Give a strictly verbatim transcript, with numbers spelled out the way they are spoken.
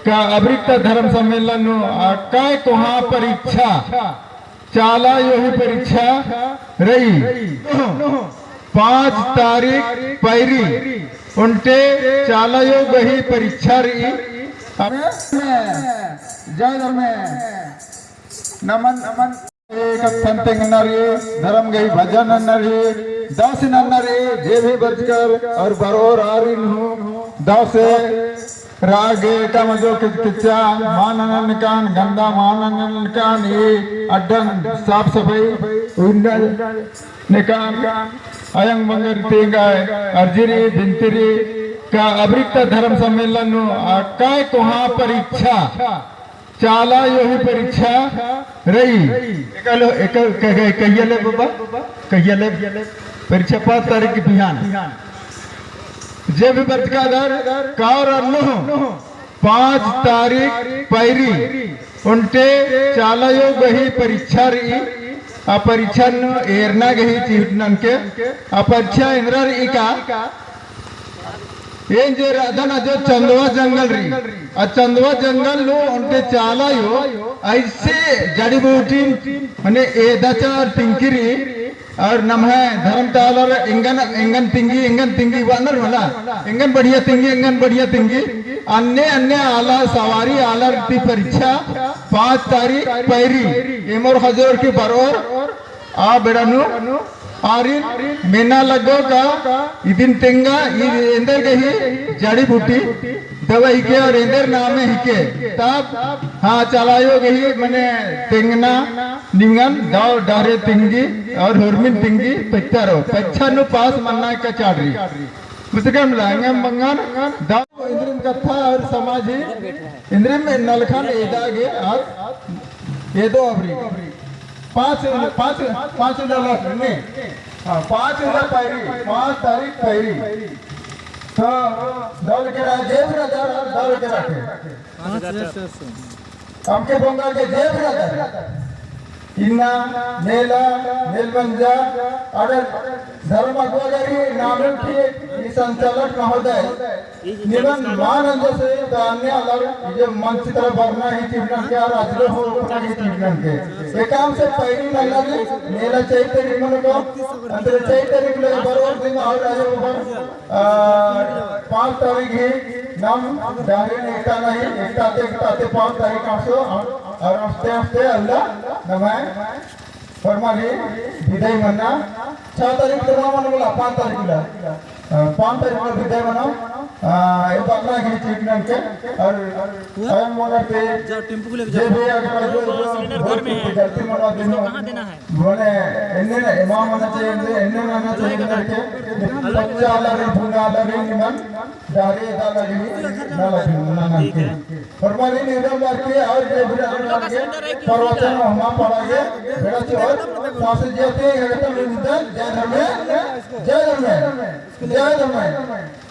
का अबरिक ता धर्म सम्मेलन नू अक्कय कोहाँ परीक्षा, चाला अयो ही परीक्षा रई। पाँच तारीख पैरी ओन्टे चाला अयो गही परीक्षा रई। जय धर्मे नमन नमन। एक कत्थन तेंगना रई, धर्म गही भजन नन्ना रई, दस नन्ना रई, जे भी बरचकर और बरओर आरिन हूँ दस राग एका मजो किचकिचा मान ननकान, गंदा मान ननकान, ई अड्डन साफ सफाई उन्नल नेकान, अयंग बंगर तेंगा अर्जी रई, बिनती रई, का अबरिक ता धर्म सम्मेलन नू अक्कय कोहाँ परीक्षा, चाला अयो ही परीक्षा रई। एका लो, एका, क-, क-, कहिया ले बाबा? कहिया ले? परीक्षा पाँच तारीख की बिहान। जे भी बरचका दर, का और अन्नु, पाँच तारीख पैरी ओन्टे चाला अयो गही परीक्षा रई। आ परीक्षा नू एरना गही चिहुट ननके, आ परीक्षा एन्दरा रई का? एन जे रअदन अजो चंदवा जंगल रई। आ चंदवा जंगल नू ओन्टे चाला अयो ऐसे जड़ी बूटी मने एदा चार तिंकी रई और नम्है धर्म ता आलर एंगन, एंगन तिंगी, एंगन तिंगी बअनर मला, एंगन बढ़िया तिंगी, एंगन बढ़िया तिंगी, अन्ने, अन्ने आला सवारी आलर ती परीक्षा पाँच तारीख पैरी एमोर खजोर की बरओर आ बेड़ा नू आरिन मेना लगो का इदिन तेंगा, ई एन्देर गही जड़ी बूटी दवाई के और एन्देर नामे हिके। तब हाँ चाला अयो गही मने तेंगना निमन दव डहरे तिंगी और हुरमिन तिंगी परीक्षा रओ। परीक्षा नू पास मन्ना का चाड़ रई। मुतकम ला, एंगन बंगन दव इन्द्रिम कत्था और समाज ही इन्द्रिम नलखन एदा गे और एदो अबरी। पाँच, पाँच, पाँच नलख ने। हाँ, पाँच नलख पैरी, पाँच तारीख पैरी। तो दल के रा-, जेब रा-, दल, दल के रखे। पाँच हजार चार सौ। हमके बंगाल के जेब रा-, दल। इन्ना, नेला, नेलमंजा, अगर धर्म अगुवागरी नाम की ई संचालक महोदय, निमन मान अंजसे दान्य अलग, ये मंच तरफ भरना ही चीज ननके और अजरो हो उठना ही चीज ननके। ये काम से पैरी नल्ला जी, नेला चैते रिमन को, अंतर चैते रिमन को बरोबर दिन और आयो ऊपर, आ, पाँच तारीख ही नाम डांगरे ने एकता नहीं, एकता ते, एकता ते पाँच तारीख आसो, और आस्ते आस्ते अल्लाह नमाय फरमा रई विदाई मन्ना। छह तारीख तो ना मनो बोला, पाँच तारीख ला। अ, पाँच तारीख ला विदाई मनो। अ, ए बात ना कि ठीक ननके। और अयम मोला पे जे भी अगर जो, जो सिलेंडर घर में है, गलती मनो उसको कहाँ देना है? बोले, इन्ने ना, इमाम होना चाहिए, इन्ने, इन्ने ना, ना चाहिए करके। बच्चा अलग है, भूना अलग है, निमन। डारे दा लगी, ना लगी, ना लगी। फरमानी निरम करके और ये भी निरम करके प्रवचन हमा पढ़ागे, बेड़ा चोर, सास जाते हैं, एकदम निंदन, जय धर्मे, जय धर्मे, जय धर्मे।